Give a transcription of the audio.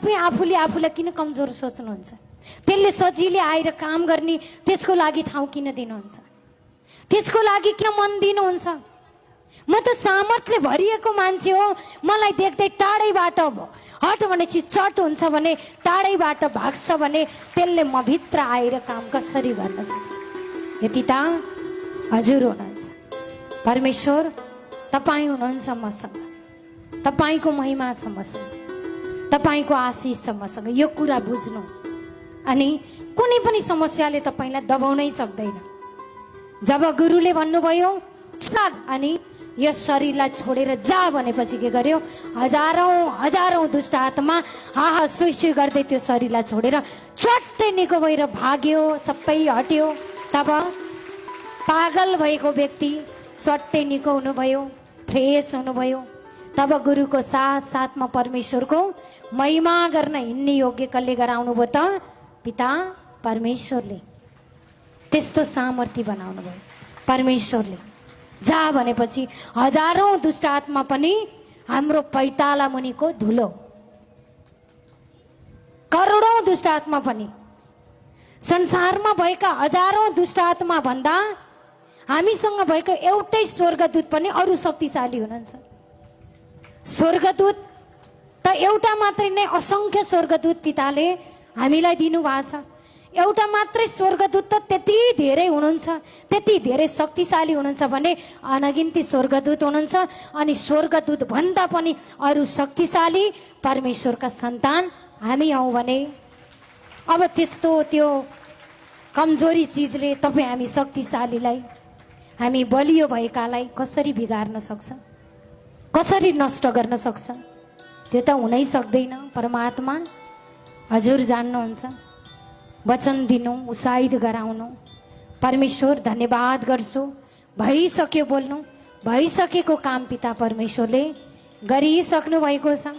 तपाईँ आफूले आफूलाई किन कमजोर सोच्नुहुन्छ? त्यसले सजिलै आएर काम गर्ने त्यसको लागि ठाउँ किन दिनुहुन्छ? त्यसको लागि किन मन दिनुहुन्छ? म त सामर्थ्यले भरिएको मान्छे हो, मलाई देख्दै टाढैबाट हट भनेपछि चट हुन्छ भने, टाढैबाट भाग्छ भने त्यसले म भित्र आएर काम कसरी गर्न सक्छ? हे पिता, हजुर हुनुहुन्छ, परमेश्वर तपाईँ हुनुहुन्छ मसँग, तपाईँको महिमा छ मसँग, तपाईँको आशिष छ मसँग। यो कुरा बुझ्नु, अनि कुनै पनि समस्याले तपाईँलाई दबाउनै सक्दैन। जब गुरुले भन्नुभयो छाड अनि यस शरीरलाई छोडेर जा भनेपछि के गर्यो? हजारौं हजारौं दुष्ट आत्मा हाहा सुई सुई गर्दै त्यो शरीरलाई छोडेर चट्टै निको भएर भाग्यो, सबै हट्यो। तब पागल भएको व्यक्ति चट्टै निको हुनुभयो, फ्रेस हुनुभयो। तब गुरुको साथ साथमा परमेश्वरको महिमा गर्न हिँड्ने योग्य कसले गराउनु भयो त? पिता परमेश्वरले। त्यस्तो सामर्थ्य बनाउनु भयो परमेश्वरले। जा भनेपछि हजारौं दुष्ट आत्मा पनि हाम्रो पैताला मुनिको धुलो, करोडौं दुष्ट आत्मा पनि, संसारमा भएका हजारौं दुष्ट आत्मा भन्दा हामीसँग भएको एउटै स्वर्गदूत पनि अरू शक्तिशाली हुनुहुन्छ। स्वर्गदूत त एउटा मात्रै नै, असंख्य स्वर्गदूत पिताले हामीलाई दिनुभएको छ। एउटा मात्रै स्वर्गदूत त त्यति धेरै हुनुहुन्छ, त्यति धेरै शक्तिशाली हुनुहुन्छ भने अनगिन्ती स्वर्गदूत हुनुहुन्छ। अनि स्वर्गदूत भन्दा पनि अरू शक्तिशाली परमेश्वरका सन्तान हामी हौं भने अब त्यस्तो त्यो कमजोरी चिजले तपाईँ हामी शक्तिशालीलाई, हामी बलियो भएकालाई कसरी बिगार्न सक्छ? कसरी नष्ट गर्न सक्छ? त्यो त हुनै सक्दैन। परमात्मा हजुर जान्नुहुन्छ। वचन दिनु, उत्साहित गराउनु। परमेश्वर धन्यवाद गर्छु, भइसक्यो बोल्नु, भइसकेको काम पिता परमेश्वरले गरिसक्नु भएको छ।